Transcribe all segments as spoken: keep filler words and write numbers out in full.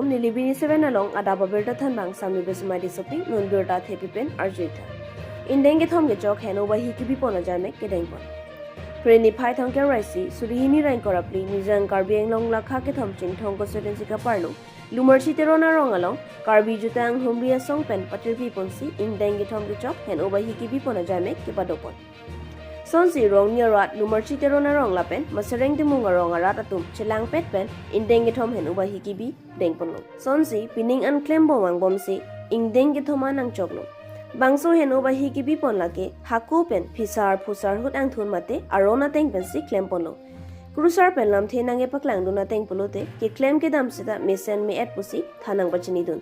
Nilibini seven along adap abirta thanbang Sami Besumai Tissopi, non birta thepi pen arjuitha. Indeng kethom kechok hen-o bahi kebipon ajaimek kedengpon. Prini phai thongkre ra isi, suri hini ra ingkoi ra phli, Nijang Karbi Anglong lakha kethom Chinthong constituency kaparlo Lumarchi Teron arong along Karbi Jutang Humri Asong pen patirpi ponsi indeng kethom kechok hen-o bahi kebipon ajaimek kepadopon. Sonsi Rongni arat Lumarchi Teron arong lapen Masereng Timung arong arat atum chelangpet pen indeng kethom hen-o bahi kebi dengponlo. Sonsi pining an klembom angbomsi indeng kethom an nangchoklo. Bangso hen-o bahi kebipon lake hako pen phisar phusar ahut angthun mate aron ateng pensi klemponlo. Kurusar pen lamthe nangkepaklangdun ateng pulote keklem kedam seta mesen me-et pusi than nangpachinidun.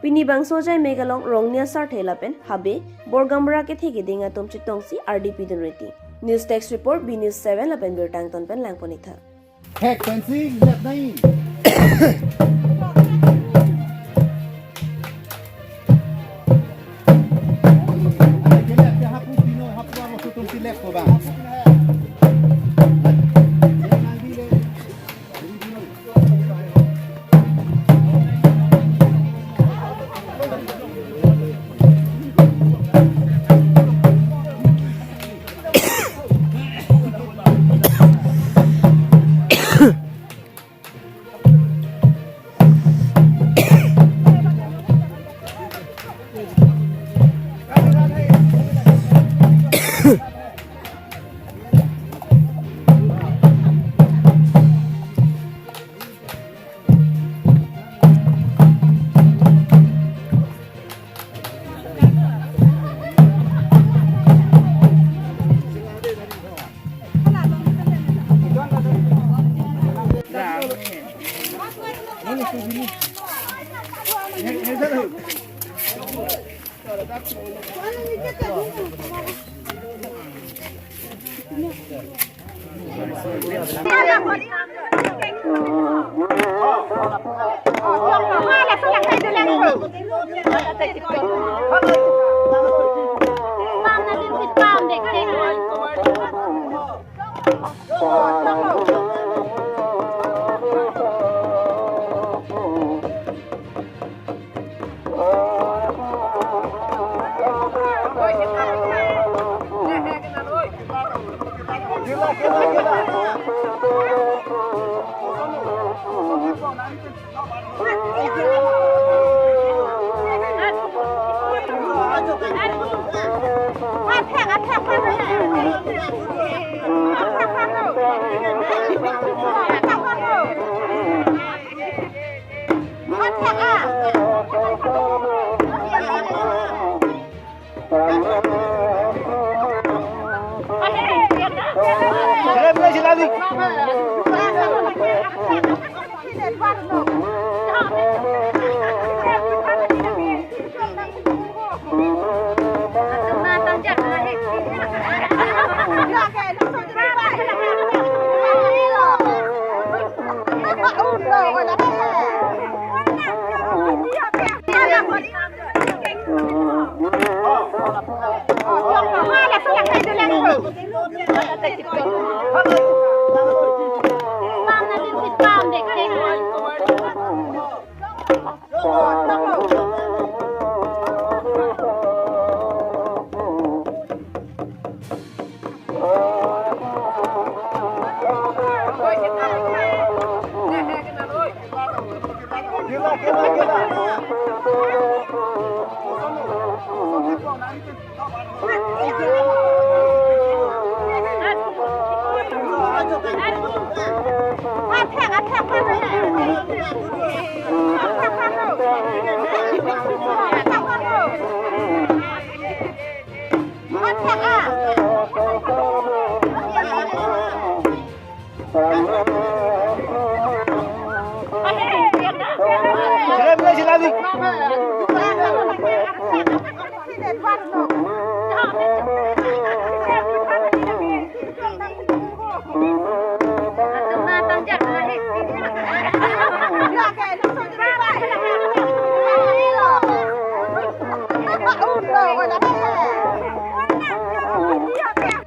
Pini bangso ajaimek along Rongni asarthe lapen habe Borgamra kethe keding atum chetongsi ardi pidun riti. News Desk Report, B News seven lapen birta angton pen langpon-iktha. Hek pensi lihat nai. Ada kelak ke hapu pino, hapu aro sutum silek ko bang.